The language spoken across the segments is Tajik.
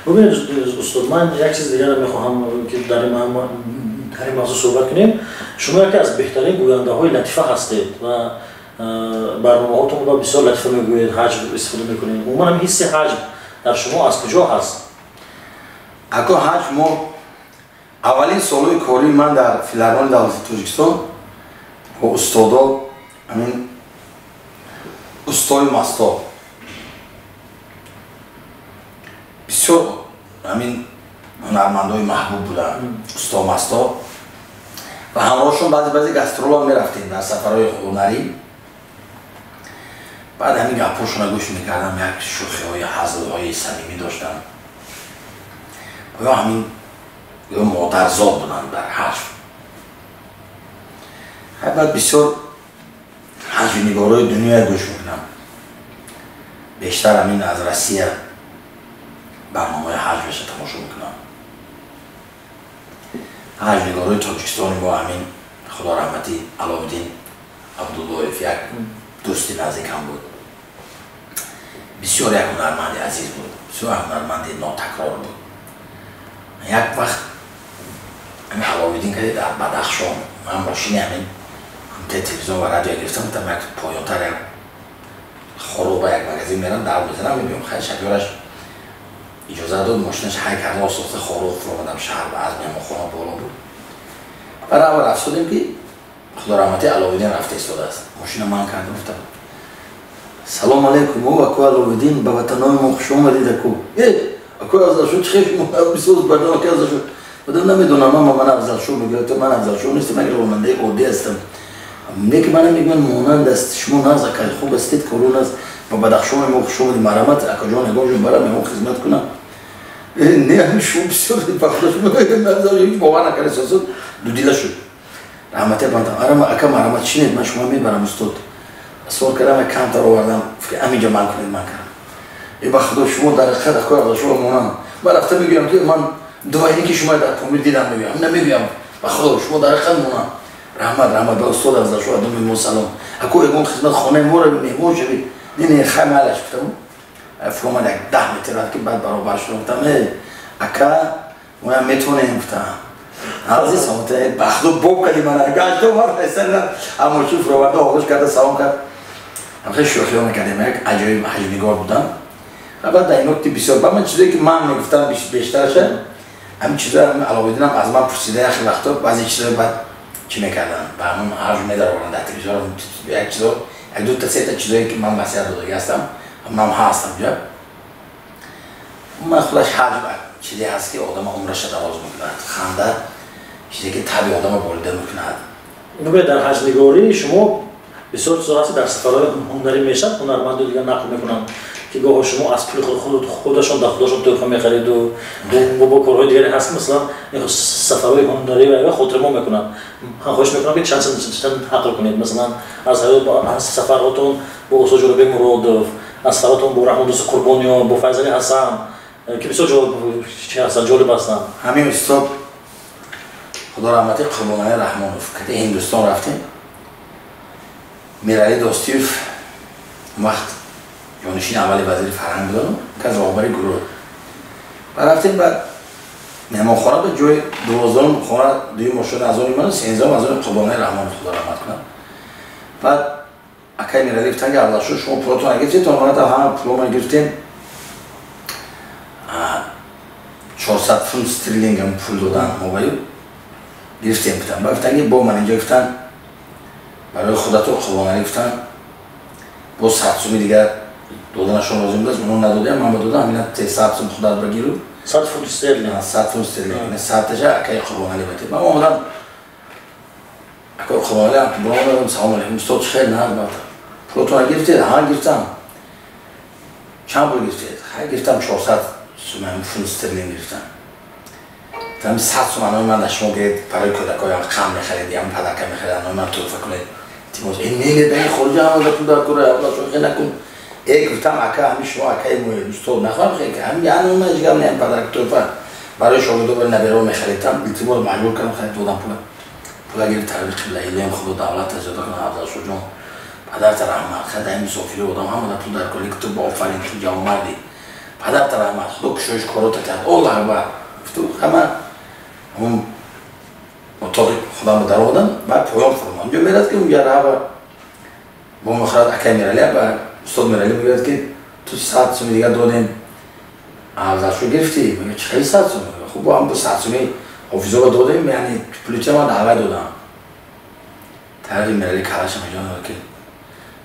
Бубинед, устод, ман як чиз дигарро мехоҳам, ки дар ин мавзӯъ суҳбат кунем. Шумо яке аз беҳтарин гӯяндаҳои латифа ҳастед ва барномаҳотонро бисёр латифа мегӯед, ҳаҷв истифода мекунед. Умуман ҳамин ҳисси ҳаҷв дар шумо аз куҷо ҳаст? Ако, ҳаҷв мо аввалин солҳои кории ман дар филармонии давлати Тоҷикистон бо устодо, ҳамин устои Масто, бисёр ҳамин ҳунармандои маҳбуб буданд, усто Масто, ва ҳамроҳшон баъзе баъзе гастролҳо мерафтем дар сафарҳои ҳунарӣ. Баъд ҳамин гапҳошонро гӯш мекардам, як шӯхиҳои ҳазлҳои самимӣ доштанд. Ё ҳамин ё модарзод буданд дар ҳаҷв. Баъд бисёр ҳаҷвнигорои дунёя гӯш мекунам, бештар ҳамин аз Россия барномаҳои ҳаҷваша тамошо мекунам. Ҳаҷвнигорои Тоҷикистони мо, ҳамин худо раҳматӣ Аловиддин Абдуллоев як дӯсти наздикам буд, бисёр як ҳунарманди азиз буд, бисёр ҳунарманди нотакрор буд. Як вақт ҳамин Аловиддин кади дар Бадахшон, ман мошини ҳамин кумитаи телевизион ва радио гирифтам, гуфтам як поёнтар як хоруба як магазин мерам, дар мезанам, мебиём. Хай, шофёраш иҷоза дод, мошинаш ҳай карда, остоста Хоруғ фуромадам, шаҳр аз меҳмонхона боло буд. Баъд аввал рафтодем, ки худо раҳматӣ Аловиддин рафта истодааст. Мошина ман кардам, гуфтам: «Салом алейкум, о аку Аловиддин, ба ватанои мо хуш омадед, аку». «Э, аку Афзалшо, чӣ хел бисоз бардам, аку Афзалшо?» Бадам намедонам, ама ман Афзалшо мегӯяд, ман Афзалшо нестам, ман ронандаи оддӣ ҳастам. Не ки мана мегӯянд монанд аст, шумо нағз, ака, хуб ҳастед, корун аст, ба Бадахшони мо хуш омадед, марҳамат, акаҷон, ягон ҷо барам, меҳмон хизмат кунам. Не, ҳамин шумо бисёр ҳеҷ бовар накарда сосуд, дудила шуд. Раҳматия бандам, арама ака, марҳамат, чинед, ман шумо мебарам, устод. Суол кардам, камтар овардам, ҳаминҷо ман кунед, ман кардам. Э, ба худо, шумо дар ҳақиқат акои Афзалшо монанд. Ман рафта мегӯям, ки ман двойники шумо дар Помир дидам, мегӯям, намегӯям, ба худо, шумо дар ҳақиқат монанд. Раҳмат, раҳмат, ба устод Афзалшо адоми мо салом. Ако, ягон хизмат, хонаи моро меҳмон шавед. Не, не, хай, майлаш, гуфтам. Фуромад, як 10 метр рафт, ки баъд баробар шудам, гуфтам: «Э, ака, моям метавонем», гуфтам. Азиз, ба худо, боб кади мана гашто аммо чун фуроварда, оғоз карда, салом кард. Хеле шӯхиҳо мекардем, як аҷоиб ҳаҷвнигор будам. Баъд дар ино бисёр ба ман чизое ки ман мегуфтам, бештараша ҳамин чизои Аловиддинам аз ман пурсида, яхе вақто баъзе чизои баъд чӣ мекарданд, ба ҳамон ҳаҷв медароварданд дар телевизион, як чизо, як дута сета чизое ки ман маслиҳат додагӣ ҳастам, ҳамонам ҳастам ҷа. Ман худаш ҳаҷв чизе ҳаст, ки одама умраша дароз мекунад, ханда чизе ки таби одама болида мекунад. Бубинед, дар ҳаҷвнигорӣ шумо бисёр чизо ҳаст, дар сафарҳои ҳунарӣ мешавад, ҳунарманду дигар нақл мекунанд, ки гоҳо шумо аз пули худашон дар худашон тӯҳфа мехариду бо корҳои дигаре ҳаст, масалан сафарҳои ҳунарӣ ва хотирмо мекунанд. Ман хоҳиш мекунам, ки чанд нақл кунед, масалан аз сафарҳотон бо устод Ҷӯрабек Муродов, аз сафарҳотон бо Раҳмондӯсти Қурбониён, бо Файзали Ҳасан, ки бисёр ҳастанд, ҷолиб ҳастанд. Ҳамин устод, худо раҳматӣ, Қурбоналӣ Раҳмонов кати Ҳиндустон рафтем. Миралӣ Достиев он вақт ҷонишини аввали вазири фарҳанг будану каз роҳбари гурӯҳ. Баъд рафтем, баъд меҳмонхона ба ҷои 12-ум хона, дуюм ошёна аз они ман, 13-ум аз они Қурбоналӣ Раҳмонов, худо раҳмат кунад. Баъд акай Миралӣ гуфтанд, ки Абдулшо, шумо пулотон гирифтед? То омада ҳама пулома гирифтем, 400 фунт стерлингам пул додан мо баю гирифтем, гуфтам. Баъд гуфтанд, ки бо ман инҷо, гуфтанд, барои худато Қурбоналӣ, гуфтанд, боз 100 суми дигар доданашон лозим будааст, оно надодем, ман ба додам, ҳамина 100 сум худат багиру. 100 фунт стерлинг. 100 фунт стерлинг, 100 таша акаи Қурбоналӣ батед. Ман омадам, акаи Қурбоналӣ баромадам: «Салом алейкум, устод, чӣ хел, нағз?» «Пулотонро гирифтед?» «Ҳа, гирифтам». «Чанд пул гирифтед?» «Хай, гирифтам, 400 сум фунт стерлинг гирифтам». Гуфтам: «100 сум анои ман дар шумо гиред, барои кӯдакоям қанд мехаред, ям падарка мехаред, анои ман тӯҳфа кунед, илтимос». «Э, не, не, дар ин хориҷа ҳама пул дар кора, хел накун». Э, гуфтам, ака, ҳами шумо акаи моед, устод, нахоҳам хел, ҳами анои ман ҳеҷ гап не, падарак тӯҳфа барои шогирдо, барои набераҳо мехаридам, илтимос. Маҷбур кардам, харид, додам пула. Пула гирифт, тарафи қибла. Илоҳим, худо давлата зиёда кунад, Афзалшоҷон, падарта раҳмат. Хай, дар ин мусофири одам ҳама пул дар кор, ту офарин, ту ҷавонмардӣ. Падарта раҳмат, худо кушоиш корота кард. Аллоҳ акбар. Гуфту ҳама ҳамун отоқи худамро даромадам, баъд поён фурмам. Унҷо мерад ки унҷа раба бо мехӯрад акай Мирали ба устод Мирали мегӯяд ки ту 100 суми дигар додем, Афзалшо гирифтӣ? Мегӯяд чӣ хели 100 сум? Хуб бо ҳам 100 суми ҳофизоро додем, яъне пули ман даъвай додам. Тарафи Мирали калаша меҷон ки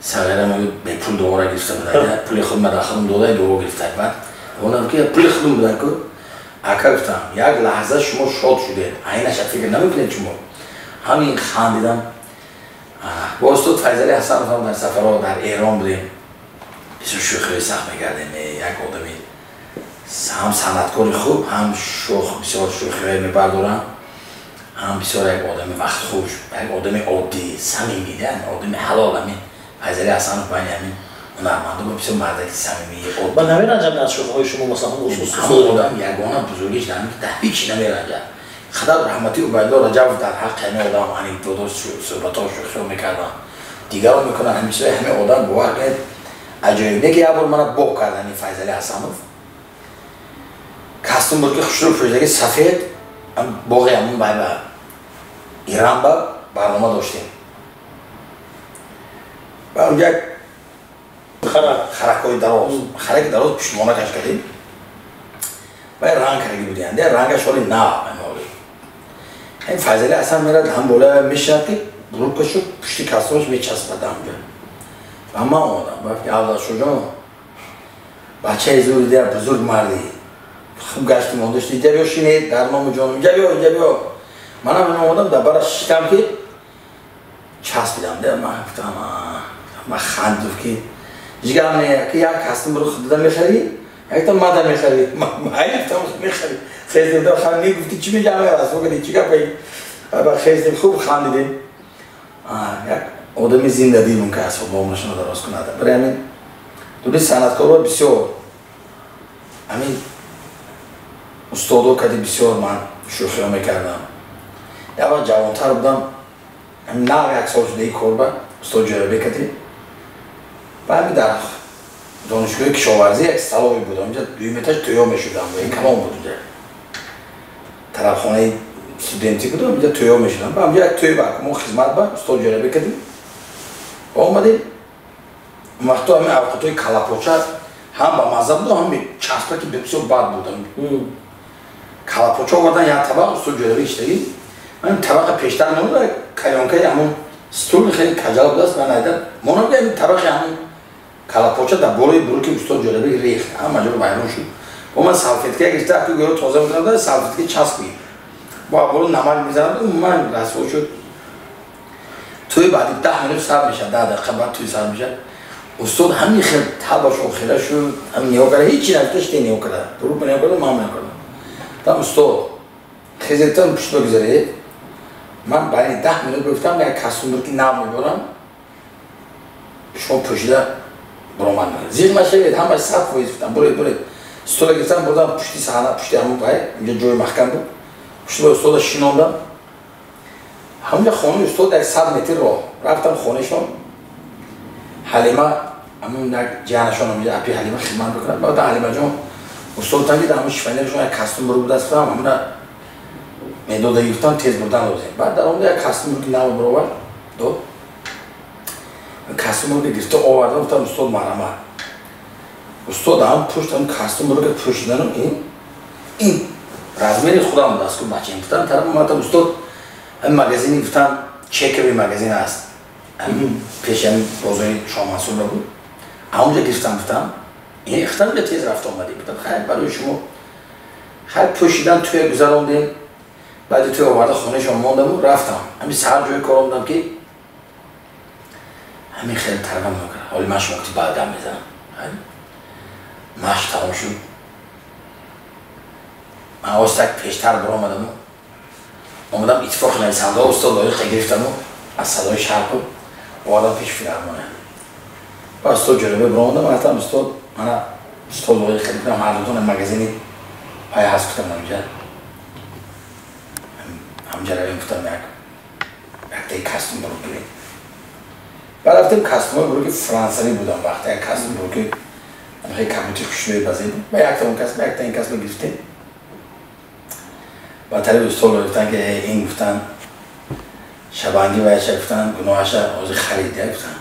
сағира мегӯяд бепул дуора гирифта буда, пули худ ман худам дода дуо гирифта. Баъд онам ки пули худам буда ку ака гуфтам як лаҳза шумо шод шудед, айнаша фикр намекунед шумо. Ҳамин хандидам. Бо устод Файзали Ҳасанов ҳам дар сафарҳо дар Эрон будем, бисёр шӯхиҳои сахт мекардем. Як одами ҳам санъаткори хуб, ҳам шӯх, бисёр шӯхиҳое мебардорам, ҳам бисёр як одами вақтхуш, як одами оддӣ, самимӣ, одами ҳалол. Ҳамин Файзали Ҳасанов байни ҳамин ҳунармандо бисёр мардаки самимӣ. Ба намеранҷад аз шӯхиҳои шумо масалан? Ҳамон одам ягона бузургиш дар ки дар ҳеҷ намеранҷад. Хадар раҳмати Убайдулло Раҷабов дар ҳаққи ҳамин одам анекдотҳо, суҳбатҳо, шӯхиҳо мекарданд, дигарон мекунанд. Ҳамин ҳамин одам бовар кунед аҷоиб. Не ки як бор мана боб кард ҳамин Файзали Ҳасанов. Кастум буд ки хушрӯ пӯшидаги сафед, боғи ҳамун байба Иран ба барнома доштем. Ба унҷа харакҳои дароз, хараки дароз пуштмона каш кардем. Вай ранг кардаги будем, рангаш ҳоли нав. Ҳамин Файзали Ҳасан мерад ҳам бола мешинад ки бурукашу пушти кастумаш мечаспад ҳамҷо. Ва ман омадам, гуфт Афзалшоҷон, бачаи зур дия, бузург мардӣ, хуб гашти мондашти, инҷа биё шинед дар ному ҷоном, инҷа биё, инҷа биё. Манам ин омадам дар бараш шитам ки часпидам. Ман гуфтам, ман хандид ки ҳеҷ гап не, ки як кастум бурук худада мехарӣ, якта мада мехарӣ. Ман гуфтам мехарӣ. Хездем, хандид, гуфти чӣ меҷамъ расво кардӣ, чӣ гапе? Ба хездем, хуб хандидем. Як одами зиндадил он ки асоб умрашонро дароз кунад. Барои ҳамин дури санъаткорро бисёр ҳамин устодо кади бисёр ман шӯхиҳо мекардам. Як вақт ҷавонтар будам, нав як сол шуда ин корба устод Ҷӯрабек кади. Ба ҳамин дар донишгоҳи кишоварзӣ як столовый буд, онҷа дуюм этаж тӯё мешудам, калон буд онҷа. Тарабхонаи студентӣ буд, онҷа тӯё мешудам. Ба ҳамҷа як тӯй ба мо хизмат ба устод Ҷӯрабек кадим. Омадем, он вақто ҳамин авқотҳои калапоча ҳам ба мазза буд, ҳам часпа ки бисёр бад буд. Калапоча овардан як табақ, устод Ҷӯрабек иштагӣ. Ман табақа пештар намуда, калёнкаи ҳамон стул хеле каҷал будааст, ман айда монам ки ҳамин табақи ҳамон калапоча дар болои буруки устод Ҷӯрабек рехт, ҳама ҷо вайрон шуд. Бо ман салфетка гирифта, аку гӯё тоза мекунам, салфетка часпид. Бо боло намак мезанам, умуман расво шуд. Тӯи баъди 10 минут сар мешад, 10 дақиқа баъд тӯй сар мешад. Устод ҳамин хел табашон хела шуд, ҳамин нигоҳ карда, ҳеҷ чи нагуфта, шите нигоҳ карда, бурука нигоҳ карда, ман нигоҳ кардам. Там устод, хезетон пушт бигузаред, ман байни 10 минут гуфтам, як кастум буд ки нав меборам, шумо пӯшида баромад мекунед. Зиқ нашавед, ҳамаш 100% гуфтам, буред, буред. Стола гирифтам, бурдам пушти саҳна, пушти ҳамон пай, унҷа ҷои маҳкам буд. Пушти ба устода шинондам. Ҳамунҷа хонаи устод як 100 метр роҳ. Рафтам хонаашон. Ҳалима, ҳамун як ҷиҳанашон ҳамунҷа апи Ҳалима хидмат мекунад. Баъд Ҳалимаҷон устод тан дид, ҳамун шифонерашон як кастум бур будааст, гуфтам ҳамуна медода гирифтам, тез бурдан лозим. Баъд дар омада як кастум бур ки нав баровард, дод. Кастум бур ки гирифта овардам, гуфтам устод марҳамат. Устод ҳам пушт ҳам кастум бур ки пӯшиданам, ин размери худам будааст ку бачаем. Гуфтам тараф омадам, устод ҳамин магазини гуфтам чековый магазин аст, пеши ҳамин бозори Шоҳмансурра буд, ҳамонҷа гирифтам, гуфтам ин гуфтам инҷа тез рафта омадем. Гуфтам хайр барои шумо. Хайр пӯшидан тӯя гузарондем, баъди тӯя оварда хонаашон мондаму рафтам. Ҳамин саҳар ҷои кор омадам ки ҳамин хеле тарафам накард. Ҳоли ман шумо гуфти баъд гап мезанам. Маш тамом шуд. Ман остак пештар баромадаму омадам иттифоқи нависандаҳо устод Лоиқа гирифтаму аз садои шарқу овардам пеши филармония. Ба устод Ҷӯрабек баромадам, рафтам устод, мана устод Лоиқа гирифтам, ҳар дутон магазини пай ҳаст, гуфтам ҳамҷа. Ҳамҷа равем, гуфтам яктаи кастум бурук гирем. Баъд рафтем кастумҳои буруки франсавӣ будам вақте як кастум буруки Хеле кабути хушрӯи базед. Ба якта он кас, ба якта ин кас гирифтем. Ба тариқи устод гуфтан ки ин гуфтан шабанги вайша гуфтан гуноҳаша ҳозир харид гуфтан.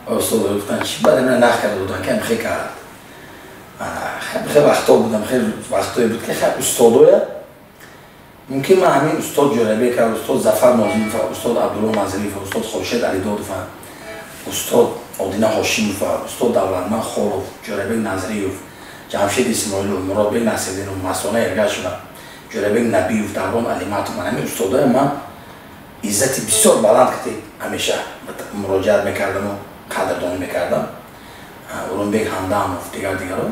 Устод гуфтан чӣ баъд ина нах карда будан ки хеле кард. Хеле вақто будам, хеле вақтое буд ки хеле устодоя мумкин ман ҳамин устод Ҷӯрабек, устод Зафар Нозимов, устод Абдулло Манзилиев, устод Хуршед Алидодов, устод Одина Ҳошимов, устод Давлатман Холов, Ҷӯрабек Назриев, Ҷамшед Исмоилов, Муродбек Насирдинов, Мастона Эргашева, Ҷӯрабек Набиев, Даврон Алиматов. Ман ҳамин устодоя ман иззати бисёр баланд кати ҳамеша муроҷиат мекардаму қадрдонӣ мекардам. Урунбек Ҳамдамов, дигар дигаро.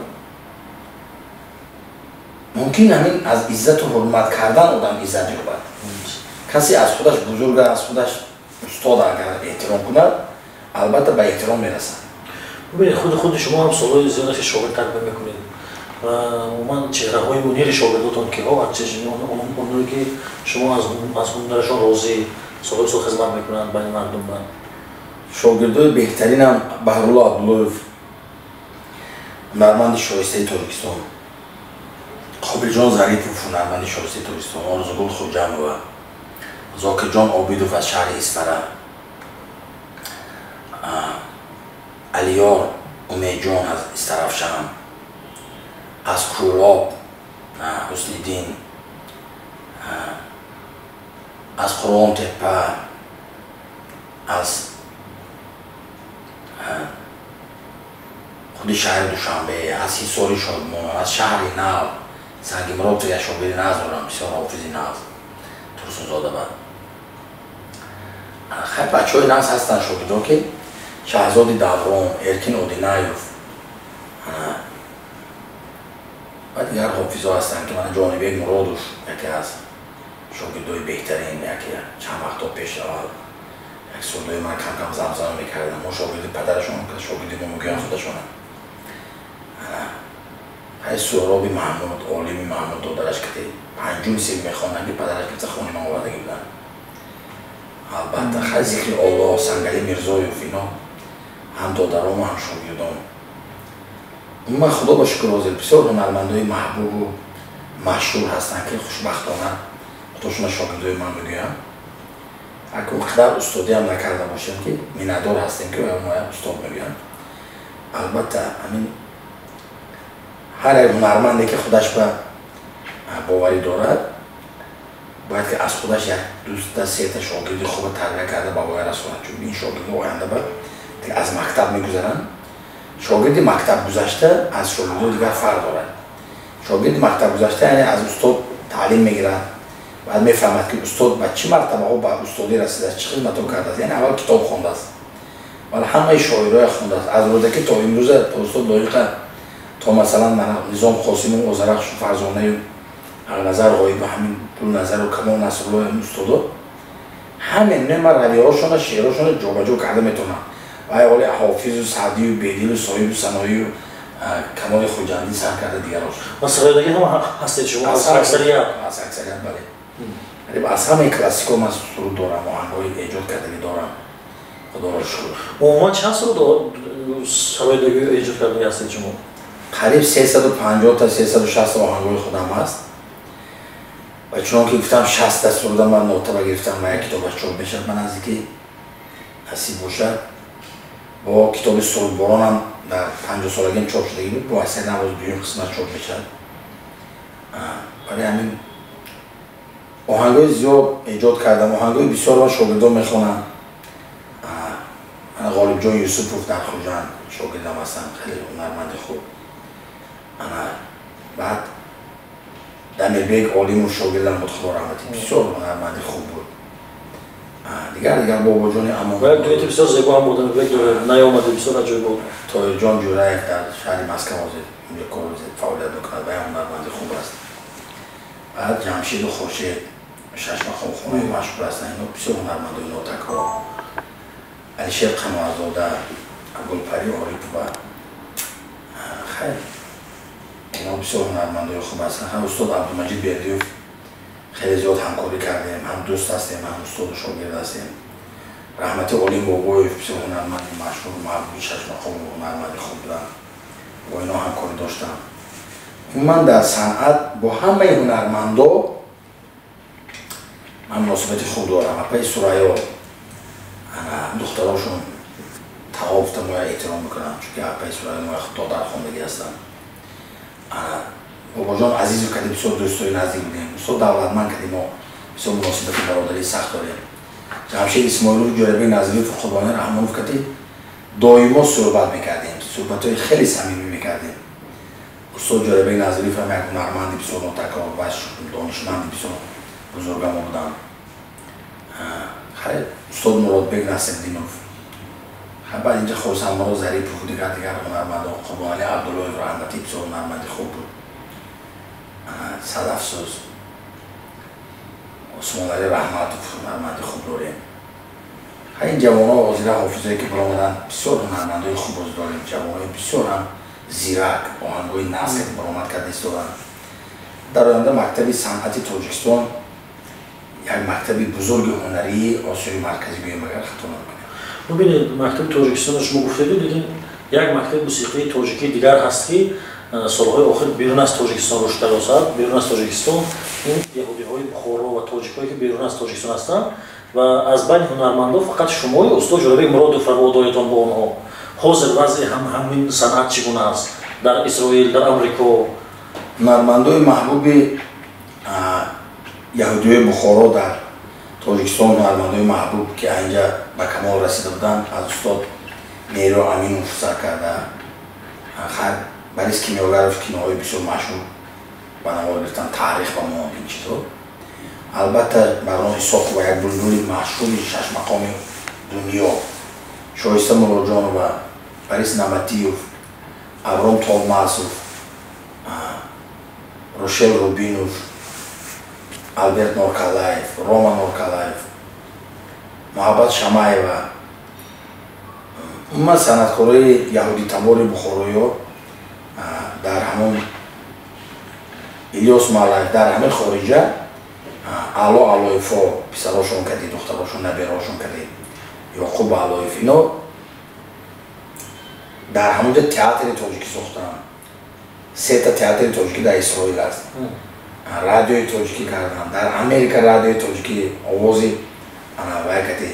Мумкин ҳамин аз иззату ҳурмат кардан одам иззат ёбад. Касе аз худаш бузург, аз худаш устод агар эҳтиром кунад, албатта ба эҳтиром мерасад. Бубинед, худи шумо ҳам солҳои зиёд аст ки шогирд тарбия мекунед ва умуман чеҳраҳои мунири шогирдотон киҳо, оное ки шумо аз ҳунарашон розӣ, солҳои сол хизмат мекунанд байни мардум? Шогирдои беҳтаринам Баҳрулло Абдуллоев, ҳунарманди шоистаи Тоҷикистон, Қобилҷон Зарипов, ҳунарманди шоистаи Тоҷикистон, Орзугул Хуҷамова, Зокирҷон Обидов аз шаҳри Исфара, Алиёр Умедҷон аз Истарафшан, аз Кӯлоб Ҳусниддин, аз Қуръонтепа, аз худи шаҳри Душанбе, аз Ҳисори Шодмон, аз шаҳри Нав Сангимурод, як шогирди нағз дорам, бисёр ҳофизи нағз, Турсунзода. Бад хеле бачаҳои нағз ҳастанд шогирдо ки Шаҳзоди Даврон, Эркин Одинаев ва дигар ҳофизо ҳастанд ки мана Ҷонибек Муродов яке аз шогирдои беҳтарин, яке чанд вақто пеш аввал як сурдои ман кам-кам замзама мекардам. Мо шогирди падарашон, шогирди мо мегӯянд худашонам. Ҳай Суҳроби Маҳмуд, Олими Маҳмуд додараш кати панҷум синф мехонданд ки падараш гирифта хони ман овардагӣ буданд. Албатта хай зикри Оллоҳ, Сангали Мирзоев, ино ҳам додарому ҳам шогирдон. Умуман худо ба шукр ҳозир бисёр ҳунармандои маҳбубу машҳур ҳастанд ки хушбахтона худошона шогирдои ман мегӯянд. Агар он қадар устодиам накарда бошем ки миннатдор ҳастем ки моя устод мегӯянд. Албатта ҳамин ҳар як ҳунарманде ки худаш ба боварӣ дорад, бояд ки аз худаш як дута сета шогирди хуба тарбия карда ба воя расонад, чун ин шогирдо оянда ба аз мактаб мегузаранд. Шогирди мактаб гузашта аз шогирдои дигар фарқ дорад. Шогирди мактаб гузашта яъне аз устод таълим мегирад, баъд мефаҳмад ки устод ба чӣ мартабаҳо ба устодӣ расидааст, чӣ хизматҳо кардааст. Яъне аввал китоб хондааст, вале ҳамаи шоирое хондааст аз Рӯдакӣ то имрӯза, то устод Лоиқа, то масалан мана Низом Қосимов, Озарахшу Фарзонаю, Ағназар Ғоиб, ҳамин Гулназару Камол Насруллои устодо, ҳамин ман равияҳошона, шеърҳошона ҷобаҷо карда метавонам. Вай оли Ҳофизу Саъдию Бедилу Соҳибу Саноию Камоли Хуҷандӣ сар карда дигарош. Ва сароядагӣ ҳама ҳастед шумо? Аз аксарият? Аз аксарият, бале. Аз ҳамаи классико ман суруд дорам, оҳангҳои эҷод кардагӣ дорам. Худоро шукр. Умуман чанд суруд сароядагӣ эҷод кардагӣ ҳастед шумо? Қариб 350 та 360 оҳангҳои худам ҳаст. Ва чунон ки гуфтам, 60 та суруда ман нотаба гирифтам ва як китобаш чоп мешавад ба наздикӣ, насиб бошад. Бо китоби сурудборонам дар 50 солагиам чоп шудагӣ буд, бо ҳасият навоз дуюм қисмат чоп мешавад. Барои ҳамин оҳангҳои зиёд эҷод кардам, оҳангҳои бисёрро шогирдон мехонанд. Ғолибҷон Юсупов дар Хуҷанд шогирдам ҳастанд, хеле ҳунарманди хуб. Ана баъд Дамирбек Олимов шогирдам буд, худо раҳматӣ, бисёр ҳунарманди хуб буд. Дигар Бобоҷони Амон. Як дуэти бисёр зебо ҳам буд, Дамирбек наёмади, бисёр аҷоиб буд. Тоирҷон Ҷураев дар шаҳри Москва ҳозир унҷо кор фаъолият мекунад ва ҳунарманди хуб аст. Баъд Ҷамшиду Хуршед шашмақомхонаи машҳур ҳастанд, ино бисёр ҳунармандои нотакрор. Алишер Қаноатзода, Гулпари Орипова, хайр, ино бисёр ҳунармандои хуб ҳастанд. Ҳам устод Абдумаҷид Бердиев хеле зиёд ҳамкорӣ кардем, ҳам дӯст ҳастем, ҳам устоду шогирд ҳастем. Раҳмати Олим Бобоев бисёр ҳунарманди машҳур, маҳбуби шашмақому ҳунарманди хуб буданд. Бо ино ҳамкорӣ доштам. Умуман дар санъат бо ҳамаи ҳунармандо ман муносибати хуб дорам. Апаи Сурайё, духтарошон тағофта моя эҳтиром мекунам, чунки апаи Сурайё моя додархондагӣ ҳастанд. Бобоҷон Азизов кади бисёр дӯстои наздик будем. Устод Давлатманд кади мо бисёр муносибати бародарии сахт дорем. Ҷамшед Исмоилов, Ҷӯрабек Назриев, Қурбони Раҳмонов кади доимо суҳбат мекардем, суҳбатҳои хеле самимӣ мекардем. Устод Ҷӯрабек Назриев ҳам як ҳунарманди бисёр нотакрор ва донишманди бисёр бузургамо буданд. Хайр, устод Муродбек Насриддинов, баъд инҷа Хурсандмурод Зарипов, дигар дигар ҳунармандон, Қурбонали Абдуллоев раҳматӣ бисёр ҳунарманди хуб буд. Сад афсӯс, Усмонали Раҳматов ҳунарманди хуб дорем. Ин ҷавонҳо, ҳозира ҳофизое ки баромаданд, бисёр ҳунармандои хуб боз дорем. Ҷавонҳои бисёр ҳам зирак, оҳангҳои нағз ки баромад карда истоданд. Дар оянда мактаби санъати Тоҷикистон як мактаби бузурги ҳунарии Осиёи Марказӣ гӯем, агар хато накунем. Бубинед, мактаби Тоҷикистонро шумо гуфтед, лекин як мактаби мусиқии тоҷикӣ дигар ҳаст, ки солҳои охир берун аз Тоҷикистон рушд карда. Берун аз Тоҷикистон ин яҳудиҳои Бухоро ва тоҷикҳое ки берун аз Тоҷикистон ҳастанд, ва аз байни ҳунармандо фақат шумои устод Ҷӯрабек Муродов раводоятон бо онҳо. Ҳозир вазъи ҳамин санъат чӣ гуна аст дар Исроил, дар Амрико? Ҳунармандои маҳбуби яҳудиҳои Бухоро дар Тоҷикистон, ҳунармандои маҳбуб, ки инҷа ба камол расида буданд, аз устод Меҳро Аминов сар карда, хайр, Борис Кимёгаров, киноҳои бисёр машҳур ба навор гирифтан, таърих ба мо ин чизҳо. Албатта, Барон Исоқова, як булбули машҳури шашмақоми дунё, Шоиста Муроҷонова, Борис Наматиев, Авром Толмасов, Рошел Рубинов, Алберт Норкалаев, Рома Норкалаев, Муҳаббат Шамаева, умуман санъаткорои яҳудитабори бухороиҳо дар ҳамон, Илёс Малаев, дар ҳамин хориҷа, Аъло Алоевҳо, писарошон кади, духтарошон, набераҳошон кади, Ёқуб Алоев, ино дар ҳамонҷа театри тоҷикӣ сохтанд. Сета театри тоҷикӣ дар Исроил аст. Радиои тоҷикӣ карданд дар Америка, радиои тоҷикӣ, овози вай кати,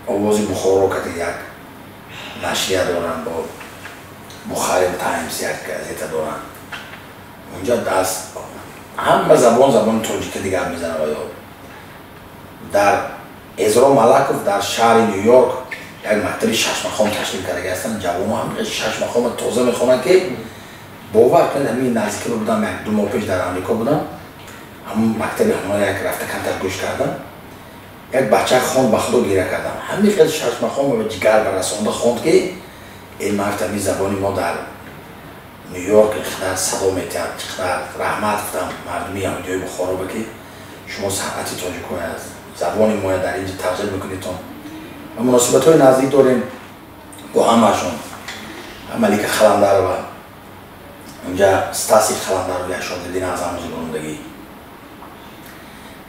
Овози Бухоро кати як нашрия доранд, бо Бухарин Таймс як газета доранд. Унҷа даст ҳама забон, забони тоҷикӣ дигар мезанад. Ё дар Эзро Малаков дар шаҳри Ню Йорк як мактаби шашмақом ташкил кардаги ҳастанд. Ҷавонҳо ҳам шашмақома тоза мехонанд, ки бовар кунед, ҳамин наздики будам, як 2 моҳ пеш дар Амрико будам, ҳамон мактаби ҳамона як рафта камтар гӯш кардам. Як бача хонд, ба худо гира кардам, ҳамин хел шашмақома ба ҷигар барасонда хонд, ки ин мард, ҳамин забони мо дар Ню Йорк инқадар садо метиҳад, чиқадар раҳмат гуфтам мардуми яҳудиҳои Бухоро, ки шумо санъати тоҷикҳое аст, забони моя дар инҷа тарғиб мекунедтон. Ва муносибатҳои наздик дорем бо ҳамаашон. Малика Халандарова, унҷа Стаси Халандаров, як шогирди нағзамози бурундагӣ,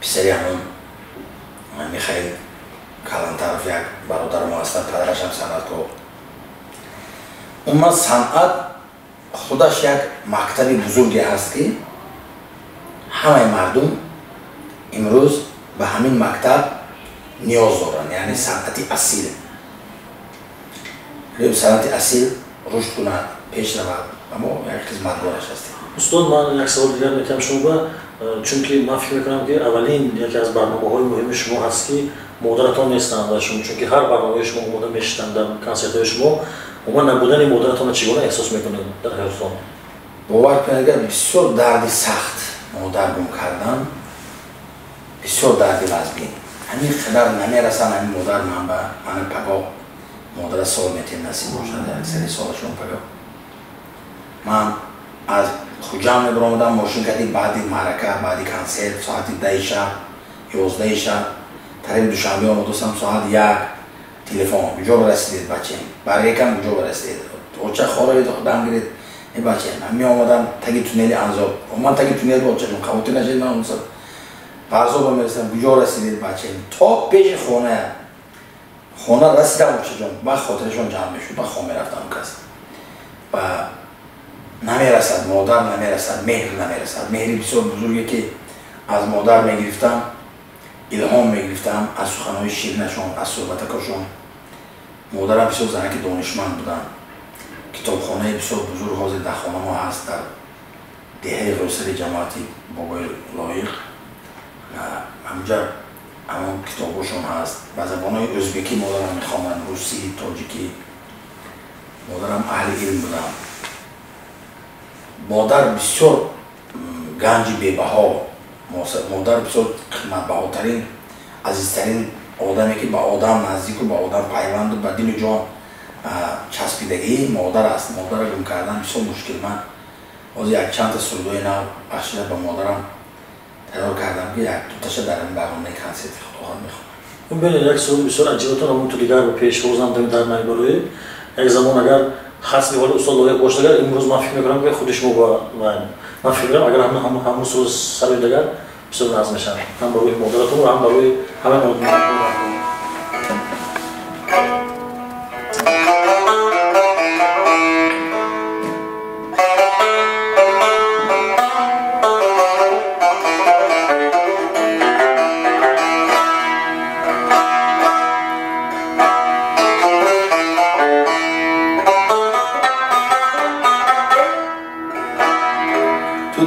писари ҳамон Михаил Калантаров, як бародари мо ҳастанд, падарашам санъаткор. Умуман, санъат худаш як мактаби бузурге ҳаст, ки ҳамаи мардум имрӯз ба ҳамин мактаб ниёз доранд, яъне санъати асил. Санъати асил рушд кунад, пеш равад ва мо як хизматгораш ҳастем. Устод, ман як савол дигар метиҳам шумо ба, чунки ман фикр мекунам, ки аввалин яке аз барномаҳои муҳими шумо ҳаст, ки модаратон нестанд ва шумо, чунки ҳар барномаи шумо омода мешитанд дар консертҳои шумо. Умуман, набудани модаратонро чӣ гуна эҳсос мекунед дар ҳаётатон? Бовар кунед, агар бисёр дарди сахт, модар гум кардан бисёр дарди вазбин. Ҳамин қадар намерасанд ҳамин модар ман ба мана. Пагоҳ модара сол метем, насиб бошад, сари солашон пагоҳ. Ман аз Хуҷанд мебаромадам мошин кади, баъди маърака, баъди консерт, соати 10-и шаб, 11-и шаб тарафи Душанбе омадосам, соат 1 телефон: «Куҷо расидед, бачем? Барекам, куҷо расидед? Оча хоравед, дам гиред, е бачем». Ман меомадам таги туннели Анзоб, ман таги туннел ба очашон хавотир нашед, ман Варзоба мерасидам: «Куҷо расидед, бачем?» То пеши хона расидам, очаҷон, ба хотирашон ҷамъ мешуд, ба хона мерафтам. Кас Ба намерасад, модар намерасад, меҳр намерасад. Меҳри бисёр бузурге ки аз модар мегирифтам, илҳом мегирифтам аз суханҳои ширинашон, аз суҳбатакошон. Модарам бисёр занаки донишманд буданд. Китобхонаи бисёр бузург ҳозир дар хона мо ҳаст, дар деҳаи Ғӯсари ҷамоати Бобои Лоиқ. Ҳамҷа ҳамон китобҳошон ҳаст. Ба забонҳои ӯзбекӣ модарам мехонанд, русӣ, тоҷикӣ. Модарам аҳли илм буданд. Модар бисёр ганҷи бебаҳо, модар бисёр қиматбаҳотарин, азизтарин одаме ки ба одам наздику ба одам пайванду ба дилу ҷон часпидагӣ модар аст. Модарро гум кардан бисёр мушкил. Ман ҳозир якчандта сурудҳои нав бахшида ба модарам тайёр кардам, ки як дуташа дар ин барномаи консерти худохоҳад мехонам. Бинед, як суруд бисёр аҷибатон ҳамон ту дигар ба пешвозам дар намебароед. Як замон агар хасми ҳоли устод Лоиқ бошад, агар имрӯз ман фикр мекунам, ки худи шумо ба ман фикр мекунам, агар ҳамон суруд сароид, агар бисёр нағз мешавад ҳам барои модаратон ва ҳам барои ҳамаи.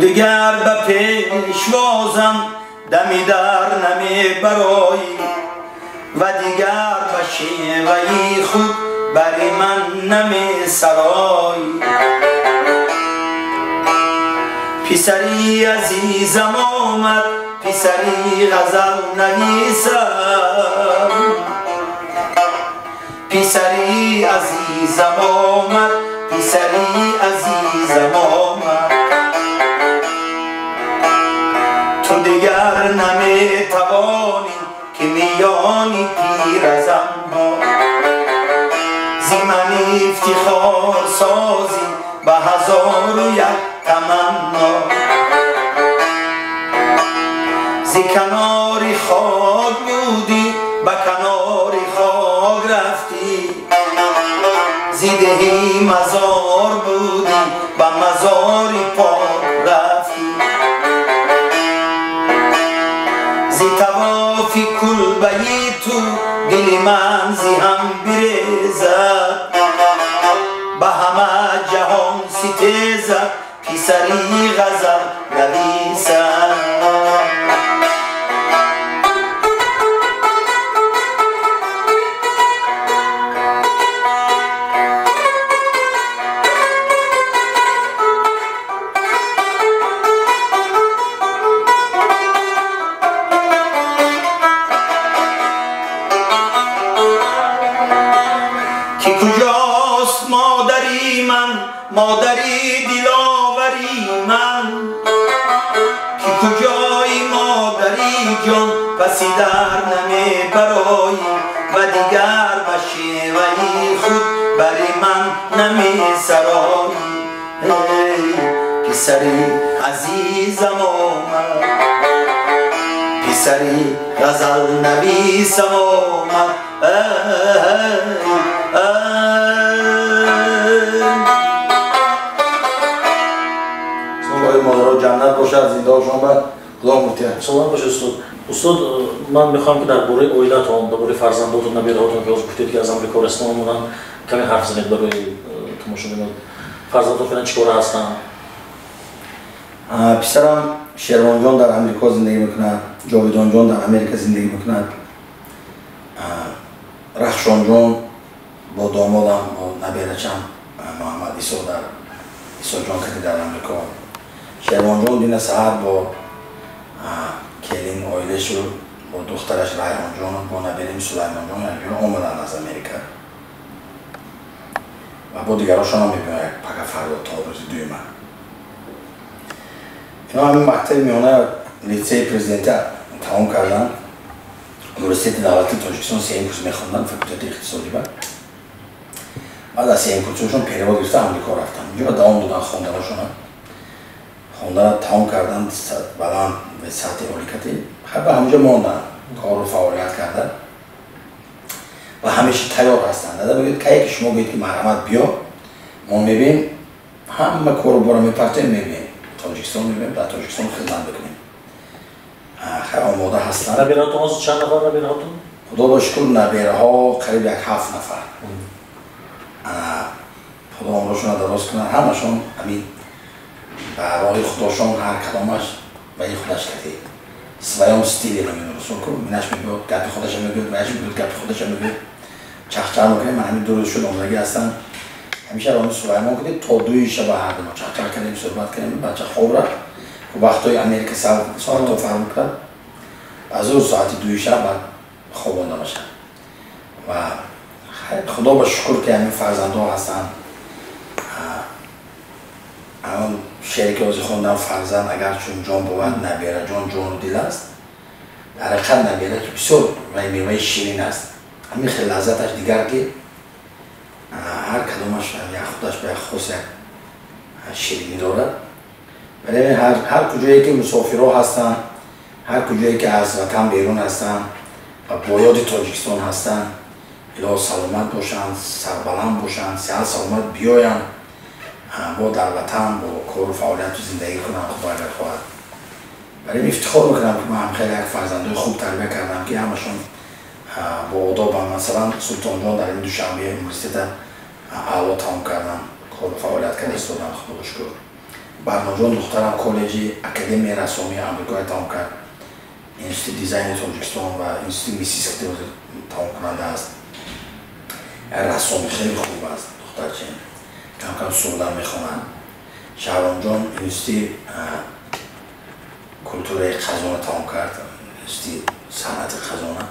Дигар ба пешвозам дами дар намебароӣ ва дигар ба шеваи худ бари ман намесароӣ. Писари азизам омад, писари ғазал нависам. Писари азизам омад, писари азизам омад. Ту дигар наметавонӣ ки миёни пиразанҳо зи ман ифтихор созӣ ба ҳазору як таманно. Зи канори хок будӣ, ба канори хок рафтӣ, зи деҳи мазор будӣ, ба мазори пок рафтӣ. Зи тавофи кулбаи ту дили ман зи ҳам бирезад, ба ҳама ҷаҳон ситезад, писари ғазал нависад. Ки куҷост модари ман, модари диловари ман? Ки куҷои модари ҷон, паси дар намебароӣ ва дигар ба шеваи худ бари ман намесароӣ. Писари азизам омад, писари ғазалнависам омад. Ой модаро ҷаннат бошад, зиндаошон ба Худо муртият. Салом бошед, устод. Устод, ман мехоҳам ки дар бораи оилатон, дар бораи фарзандотон, набираҳотон, ки ҳозир гуфтед ки аз Амрико расидан омаданд, каме ҳарф занед барои тамошобинон. Фарзандотон феълан чӣ кора ҳастанд? Писарам Шервонҷон дар Амрико зиндагӣ мекунад, Ҷовидонҷон дар Америка зиндагӣ мекунад, Рахшонҷон бо домодам, бо наберачам Муҳаммад Исо дар Исоҷон кади дар Амрико. Шервонҷон дина саҳар бо келин оилашу бо духтараш Райҳонҷон, бо наберим Сулаймонҷон омаданд аз Америка ва бо дигарошонам мебиён як пака фардо то рӯзи дуюма. Ино ҳамин мактаби миёна литсеи президентӣ тамом карданд, университети давлатии Тоҷикистон сеюм курс мехонданд, факултети иқтисодӣ. Баъд аз сеюм курсошон перевод гирифта Амрико рафтанд. Унҷо давом доданд хонданошона. Хондана тамом карданд баланд ба сатҳи оликатӣ, ба ҳамонҷо монданд, кору фаъолият карда ва ҳамеша тайёр ҳастанд. Дада мегӯяд, кае ки шумо гӯед ки марҳамат биё, мо мебием. Ҳама кору бора мепартоем, мебием Тоҷикистон, мебием, дар Тоҷикистон хизмат мекунем. Хай, омода ҳастанд. Набераҳотон ҳозир чанд нафар набераҳотон? Худо ба шукр, набераҳо қариб як 7 нафар. Худо умрашонро дароз кунад. Ҳамашон ҳамин ба роҳи худошон, ҳар кадомаш ба ин худаш кардӣ, своём стиле намедонам, минаш мегӯяд, гапи худаша мегӯяд, ваяш мегӯяд, гапи худаша мегӯяд, чахчах мекунем. Ман ҳамин 2 рӯз шуд омадагӣ ҳастам. Ҳамеша роҳи Сулаймон кардем, то 2 шаба ҳар думо чахчах кардем, суҳбат кардем. Бача хоб рафт, вақтҳои Америка соатҳо фарқ мекунад. Аз ӯ соати 2 шаб баъд хобонда мешавад. Ва худо ба шукр, ки ҳамин фарзандҳо ҳастанд. Он шере ки ҳозир хондам, фарзанд агар чун ҷон бувад, набера ҷон ҷону дил аст. Дар ҳақиқат, набера ки бисёр меваи ширин аст, ҳамин хел лаззаташ дигар, ки ҳар кадомаш як худаш ба як хос як ширинӣ дорад. Вале ҳар куҷое ки мусофирҳо ҳастанд, ҳар куҷое ки аз ватан берун ҳастанд ва бо ёди Тоҷикистон ҳастанд, илоҳо саломат бошанд, сарбаланд бошанд, сиҳат саломат биёянд, бо дар ватан бо кору фаъолияту зиндагӣ кунанд, худо агар хоҳад. Барои ифтихор мекунам, ки ман ҳам хеле як фарзандои хуб тарбия кардам, ки ҳамашон бо одобам. Масалан, Султонҷон дар ин Душанбе университета аъло тамом кардам, кору фаъолият карда истодам, худо шукр. Барноҷон, духтарам, коллеҷи Академияи рассомии Амрикоя тамом кард, Институти дизайни Тоҷикистон ва Институти МИСИС тамомкунанда аст. Як рассоми хеле хуб аст духтарче, камкам сурудам мехонад. Шаҳромҷон институти культураи Қазона тамом кард, институти санъати Қазона,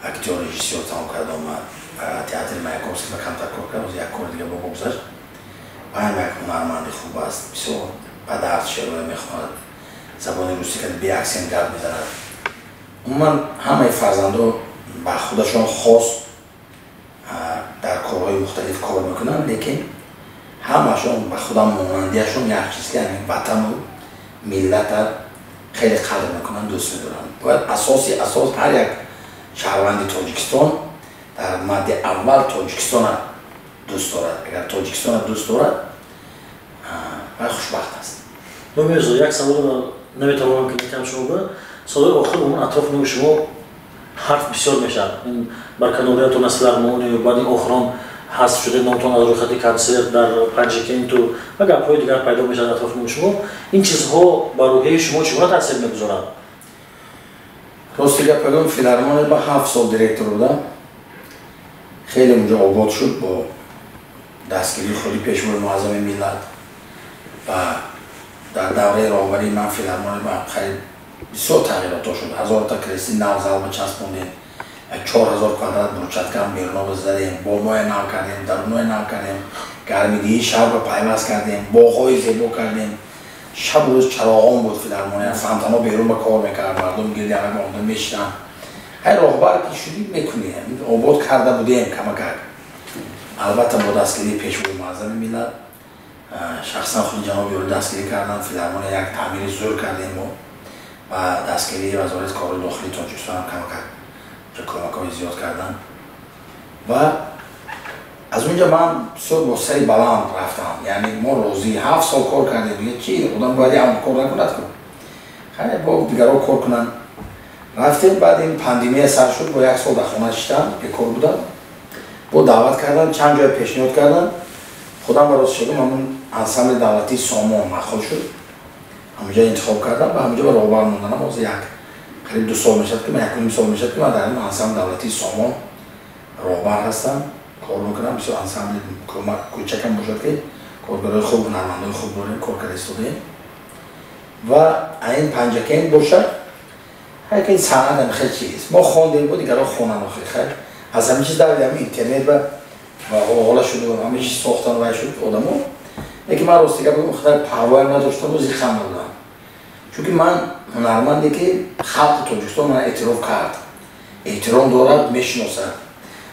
актёр, режиссёр тамом кард, омад театри Маяковский ва камтар кор кард, як кори дига бо гузашт. Ваям як ҳунарманди хуб аст, бисёр ба дард шеърое мехонад, забони русӣ кард, бе аксент гап мезанад. Умуман, ҳамаи фарзандо ба худашон хос дар корҳои мухталиф кор мекунанд, лекин ҳамашон ба худам монандиашон як чиз, ки ҳамин ватану миллата хеле қадр мекунанд, дӯст медоранд. Бояд асоси асос ҳар як шаҳрванди Тоҷикистон дар мадди аввал Тоҷикистона дӯст дорад. Агар Тоҷикистона дӯст дорад, вай хушбахт аст. Мирзо, як саволро наметавонам ки метиҳам шумо ба. Солҳои охир умуман атрофи номи шумо ҳарф бисёр мешавад. Ин барканориятон аз филармония, баъд ин охирон ҳазф шуда номтон аз рӯйхати консерт дар Панҷакенту ва гапҳои дигар пайдо мешавад атрофи номи шумо. Ин чизҳо ба рӯҳияи шумо чӣ гуна таъсир мегузорад? Рости гап бигӯям, филармония ба 7 сол директор будам. Хеле унҷо обод шуд бо дастгирии худи Пешвои Муаззами миллат ва дар давраи роҳбарии ман филармония ба хеле бисёр тағйиротҳо шуд. 1000та кресли нав зал ба часпондем, 4000 квадрат брусчаткам беруноба задем, бомоя нав кардем, даруноя нав кардем, гармидиҳии шаҳрро пайваст кардем, боғҳои зебо кардем. Шабу рӯз чароғон буд филармония, фонтанҳо берун ба кор мекард, мардум гирди ҳама омода мешинанд. Ҳай, роҳбар ки шудӣ, мекунӣ. Обод карда будем камакак, албатта бо дастгирии Пешвои Муаззами миллат, шахсан худи ҷаноби олӣ дастгирӣ карданд. Филармония як таъмири зӯр кардем мо ва дастгирии Вазорати корҳои дохилии Тоҷикистонам камакак кӯмакҳои зиёд карданд. Ва аз унҷа ман бисёр бо сари баланд рафтам, яъне мо розӣ, 7 сол кор кардем. Дига чи, одам бояд ям кор накунад ку, хайр, бо дигарҳо кор кунанд. Рафтем, баъд ин пандемия сар шуд, бо як сол дар хона шиштам, бекор будам. Бо даъват кардам, чанд ҷоя пешниҳод кардам. Худам ба рост шудам, ҳамун ансамбли давлатии «Сомон» маъқул шуд, ҳамунҷа интихоб кардам ва ҳамунҷа ба роҳбар монданам. Ҳозир як қариб 2 сол мешавад ки ман, 1,5 сол мешавад, ки ман дар ин ансамбли давлатии «Сомон» роҳбар ҳастам, кор мекунам. Бисёр ансамбли кӯчакам бошад, ки коргарои хуб, ҳунармандои хуб дорем, кор карда истодаем. Ва ин Панҷакент бошад, ҳайки ин санъат хеле чиз мо хондем, бо дигарҳо хонанд. Охир, хайр, аз ҳамин чиз дар ҳамин интернет ва оғола шуд, ҳамин чиз сохтан вай шуд одамо. Лекин ман, рости гап бигӯям, хеле парвоям надоштаму зиқам набудам, чунки ман ҳунарманде ки халқи Тоҷикистон мана эътироф кард, эҳтиром дорад, мешиносад.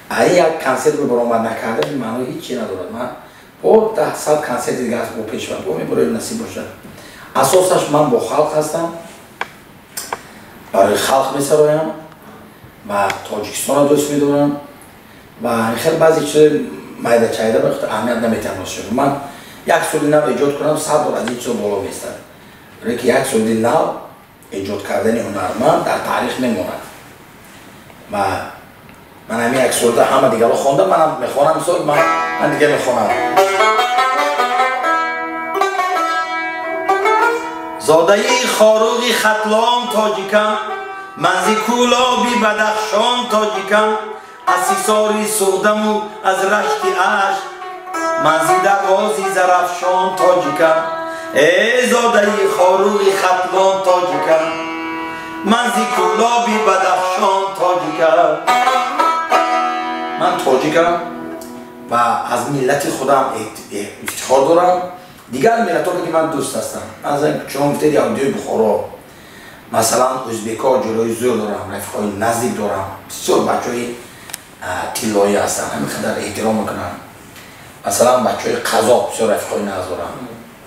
Ай як консерт баромад накарда, ин маънои ҳеҷ чи надорад. Ман бо 100 консерти дигар аст бо пешванд, бо мебароем, насиб бошад. Асосаш, ман бо халқ ҳастам, барои халқ месароям ва Тоҷикистонро дӯст медорам. Ва хеле баъзе чизои майдачайда ба аҳамият наметиҳам. Рост, ман Як суруди нав эҷод кунам, 100 бор аз ин чизо боло меистад. Барои ки як суруди нав эҷод кардани ҳунарманд дар таърих мемонад. Ва ман ҳамин як суруда ҳама дигарро хондам, манам мехонам, мисол ман дигар мехонам. Зодаи Хоруғи Хатлон тоҷикам, манзи Кӯлоби Бадахшон тоҷикам, аз Ҳисори Суғдаму аз Рашти Ашт, манзи Дарвози Зарафшон тоҷикам. Э зодаи Хоруғи Хатлон тоҷикам, манзи Кӯлоби Бадахшон тоҷикам. Ман тоҷикам ва аз миллати худам ифтихор дорам. Дигар миллатҳо ки ман дӯст ҳастам, масалан шумо гуфтед яҳудиёи Бухоро, масалан ӯзбекҳо ҷӯрои зӯр дорам, рафиқҳои наздик дорам, бисёр бачаҳои тиллоӣ ҳастанд, ҳамин қадар эҳтиром мекунам. Масалан бачаҳои қазоқ бисёр рафиқҳои нағз дорам.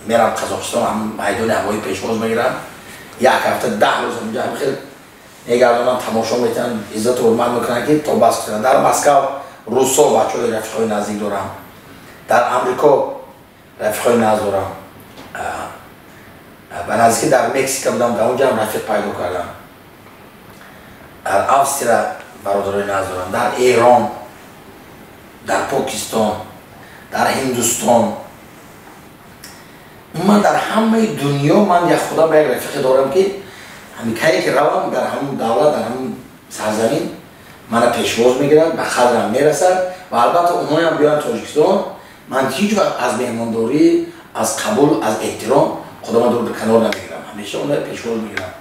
Мерам Қазоқистон, ҳам майдони ҳавоӣ пешвоз мегирам, як ҳафта 10 рӯз онҷо ҳам хел мегардонам, тамошо метавонам, иззату ҳурмат мекунам ки то бас кунам. Дар Москав русо бачаҳои рафиқҳои наздик дорам, дар Амрико рафиқҳои нағз дорам, ба наздикӣ дар Мексика будам, дар онҷо ҳам рафиқ пайдо кардам, дар Австрия бародарои нағз дорам, дар Эрон, дар Покистон, дар Ҳиндустон, умуман дар ҳамаи дунё ман як худам як рафиқе дорам ки ҳамин кае ки равам дар ҳамун давлат, дар ҳамун сарзамин мана пешвоз мегирад, ба қадрам мерасад ва албатта онҳоям биёянд Тоҷикистон. Ман ҳеҷ вақт аз меҳмондорӣ, аз қабул, аз эҳтиром худама дур канор намегирам, ҳамеша онҳоя пешвоз мегирам.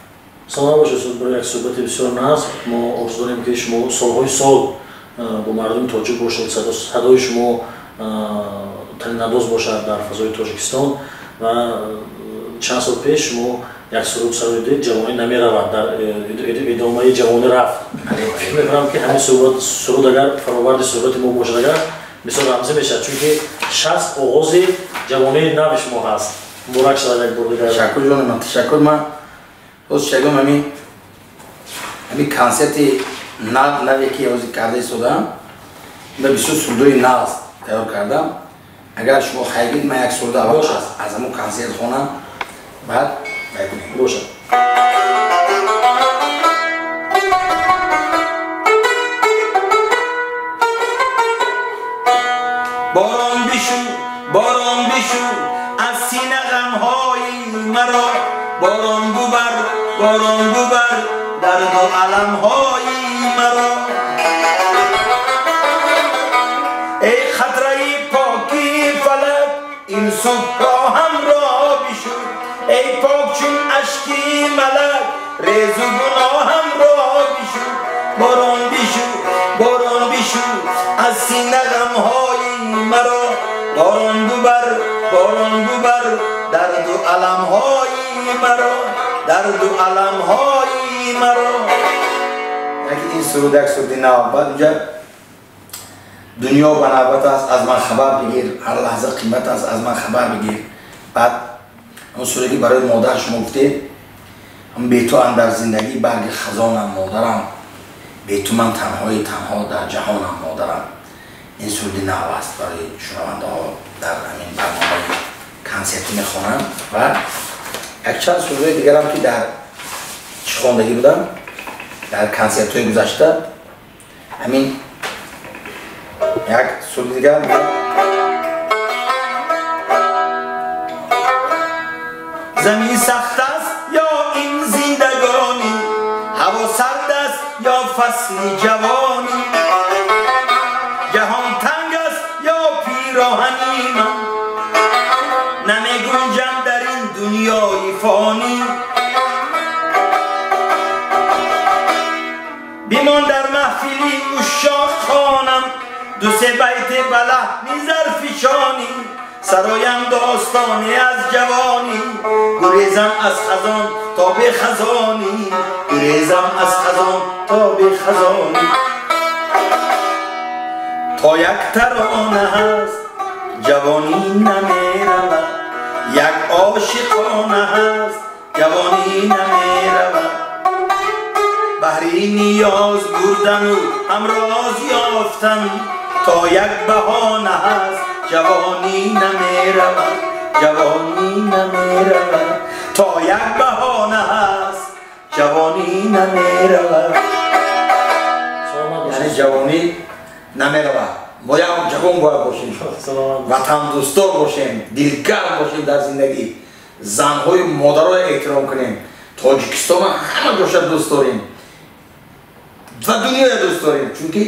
Салом бошед устод, барои як суҳбати бисёр нағз. Мо орзу дорем ки шумо солҳои сол бо мардуми тоҷик бошед, садои шумо танинандоз бошад дар фазои Тоҷикистон. Ва чанд сол пеш шумо як суруд сароидед, ҷавонӣ намеравад, дар идомаи ҷавонӣ рафт. Фикр мекунам ки ҳамин суруд агар фароварди суҳбати мо бошад, агар бисёр рамзӣ мешавад, чунки 60 оғози ҷавонии нави шумо ҳаст. Муборак шавад як бор дигар. Ташаккур ҷони ман, ташаккур. Ман боз шагом ҳамин консерти наве ки ҳозир карда истодаам, ман бисёр сурудҳои нағз тайёр кардам. Агар шумо хайр гиред, ман як суруд аввал аз ҳамон консерт хонам, баъд бай кунем. Бошад. Борон бишу, борон бишу аз сина ғамҳои маро, борон бубар, борон бубар дарду аламҳои маро. Эй қатраи поки фалак ин субҳро ҳамро бишу, эй пок чун ашки малак резу гуноҳамро бишу. Борон бишу, борон бишу аз сина ғамҳои маро, борон бубар, борон бубар дарду аламҳои маро, дарду аламҳои маро. Яке ин суруд як суруди нав, баъд унҷа дунё ба навбат аст, аз ман хабар бигир, ҳар лаҳза қимат аст, аз ман хабар бигир. Баъд он суруде ки барои модар шумо гуфтед, бе ту андар зиндагӣ барги хазонам модарам, бе ту ман танҳои танҳо дар ҷаҳонам модарам. Ин суруди нав аст барои шунавандаҳо дар ҳамин барномаи консертӣ мехонам. Ва якчанд сурудҳои дигарам ки дар чӣ хондагӣ будам дар консертҳои гузашта, ҳамин як суруди дигарам. Замин сахт аст ё ин зиндагонӣ, ҳаво сард аст ё фасли ҷавонӣ, ҷаҳон танг аст ё пироҳани ман, намегунҷам дар ин дунёи фонӣ. Бимон дар маҳфили ушшоқ хонам, ду се байте ба лаҳни зарфишонӣ, сароям достоне аз ҷавонӣ, гурезам аз хазон то бехазонӣ, гурезам аз хазон то бехазонӣ. То як тарона ҳаст ҷавонӣ намеравад, як ошиқона ҳаст ҷавонӣ намеравад. Баҳри ниёз бурдану ҳамроз ёфтан, то як баҳона ҳаст ҷавонӣ намеравад, Ҷавонӣ намеравад, то як баҳона ҳаст, ҷавонӣ намеравад. Яъне ҷавонӣ намеравад. Мо як ҷавон бояд бошем, ватандӯстдор бошем, дилгарм бошем дар зиндагӣ, занҳои модароя эҳтиром кунем, Тоҷикистона ҳама ҷоша дӯст дорем ва дунёя дӯст дорем, чунки